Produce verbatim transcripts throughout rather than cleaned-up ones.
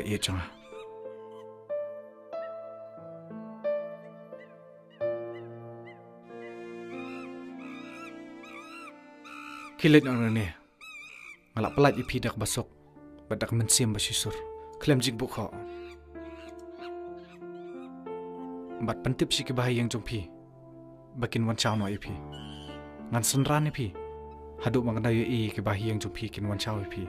ïeit jong nga. Khie leit noh nangne. Nga la pyllait ïa phi da kaba suk bad da ka mynsiem ba shisur, khlem jingbuh khoh. Bad pyntip sha ki bahaïing jong phi ba kin wan shaw noh ïa phi. Ngan synran ïa phi haduh ba ngan da ïohi ïa ki bahaïing jong phi kin wan shaw ïa phi.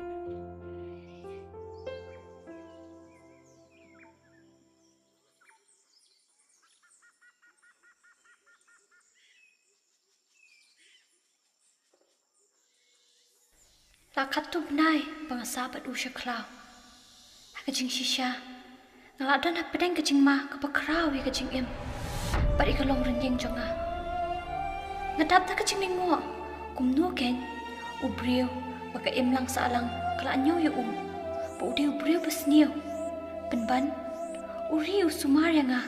La katto bnai ba nga sah bad u sha khlaw. Ha ka jingshisha, nga la don hapdeng ka jingma kaba khraw ïa ka jingim bad ïa ka longrynïeng jong nga. Nga dap da ka jinglyngngoh kumno kein u briew ba ka imlang sahlang ka la ñiew ïa u, ba u dei u briew ba sniew, pynban u ri u sumar ïa nga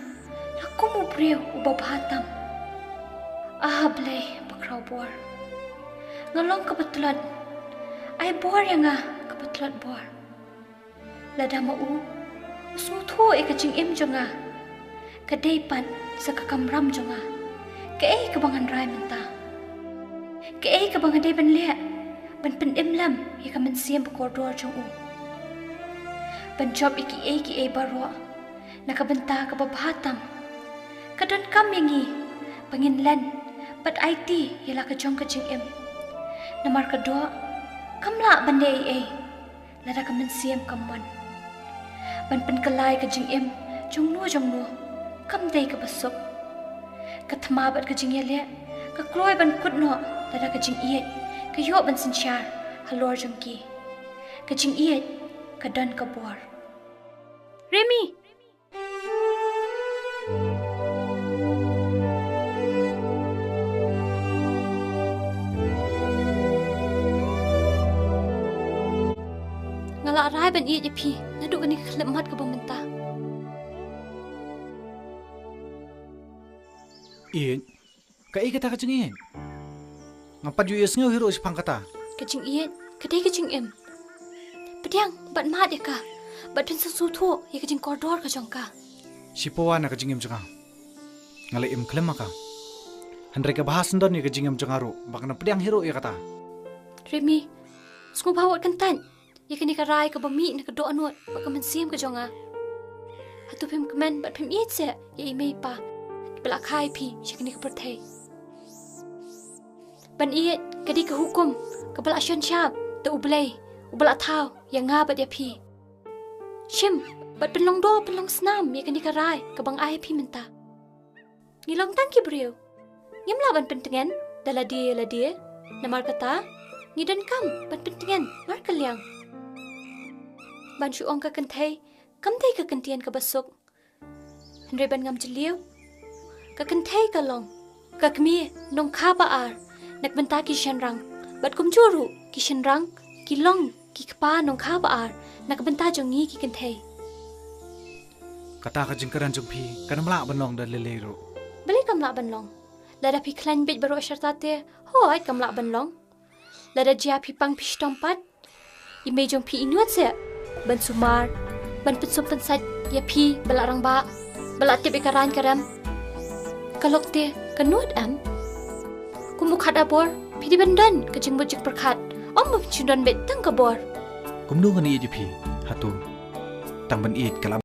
la kum u briew uba bha tam. Ah Blei ba khraw bor, nga long kaba tlot, ai bor ïa nga kaba tlot bor. Lada ma u u sngewthuh ïa ka jingim jong nga, ka dei pat sa ka kamram jong nga. Kaei kaba ngan rai mynta? Kaei kaba nga dei ban leh ban pynim lem ïa ka mynsiem ba kordor jong u? Ban jop ïa kiei kiei baroh na ka bynta kaba bha tam. Ka donkam ïa ngi ba ngin len bad aiti ïa la ka jong ka jingim. Namar ka doh kam lah ban leh ei ei lada ka mynsiem kam mon. Ban pynkylla ïa ka jingim jongno jongno kam dei kaba suk. Ka thma bad ka jingïaleh ka kloi ban kut noh lada ka jingïeit ka ïoh ban synshar halor jong ki. Ka jingïeit ka don ka bor. Remi! Nga la rai ban ïeit ïa phi naduh kane ka khyllipmat kaba mynta. Ïeit? Kaei kata ka jingïeit? Ngam pat ju ïohsngew hi ruh shaphang kata. Ka jingïeit ka dei ka jingim. Pdiang bad mad ïa ka bad pynsngewthuh ïa ka jingkordor ka jong ka. Shi pawa na ka jingim jong nga nga la im khlem ma ka. Hynrei kaba ha sngewdon ïa ka jingim jong nga ruh ba kan pdiang hi ruh ïa kata. Remi, sngewbha wat kyntait ïa kane ka rai kaba mih na ka dohnud bad ka mynsiem ka jong nga. Hato phim kmen bad phim ïeit seh ïa i mei i pa kiba la kha ïa phi sha kane ka pyrthei? Ban ïeit ka dei ka hukum kaba la shon shap da U Blei uba la thaw ïa nga bad ïa phi. Shim bad pynlong doh pynlong snam ïa kane ka rai kaba nga ai ïa phi mynta. Ngi long tang ki briew. Ngim lah ban pyntngen da lade lade. Namar kata ngi donkam ban pyntngen markylliang. Ban shu ong ka kynthei kam dei ka kyntien kaba suk. Hynrei ban ngam jylliew, ka kynthei ka long ka kmie nongkha ba ar na ka bynta ki shynrang, bad kumjuh ruh ki shynrang ki long ki kpa nongkha ba ar na ka bynta jong ngi ki kynthei. Kata ka jingkren jong phi kan ym lah ban long da lei lei ruh. Balei kam lah ban long? Lada phi khlaiñ beit baroh sharta te, hooid kam lah ban long. Lada jia phi pang phi shitom pat, i mei jong phi i nud seh ban sumar, ban pynsum pynsait ïa phi ba la rangbah, ba la tip ïa ka rang ka rem. Ka lok te ka nud em? Kum u khadar bor phi dei ban don ka jingmut jingpyrkhat, ym ban shu don beit tang ka bor. Kumno ngan ïeit ïa phi hato tang ban ïeit ka la